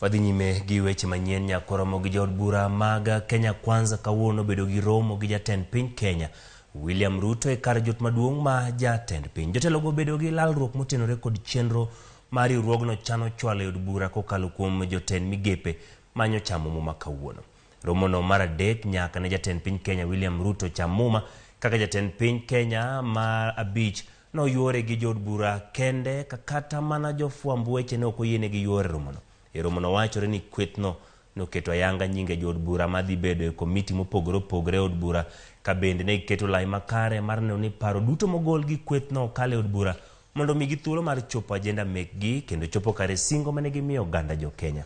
Wadhi nyime gi weche manyien nyakoromo gi jood bura mag Kenya Kwanza kawuono bedo gi romo gi jatend piny Kenya William Ruto e kar jot maduong' ma jatend piny. Jotelogo bedo gi lalruok motenore kod chenro ma riwruogno chano chwalo e od bura kokalo kuom jotend migepe manyo chamo muma kawuono. Romono mar adek nyaka ne jatend piny Kenya William Ruto cham muma kaka jatend piny Kenya mar abich noyuore gi jood bura kende ka kata mana jofwamb weche ne ok oyienegi yuore romono. E romono wachore ni kwethno noketo ayanga nyinge jood bura madhi bedo e komiti mopogore opogore e od bura ka bende ne giketo lai makare mar neno ni paro duto mogol gi kwethno okal e od bura mondo omigi thuolo mar chopo ajenda mekgi kendo chopo kare singo mane gimiyo oganda jo Kenya.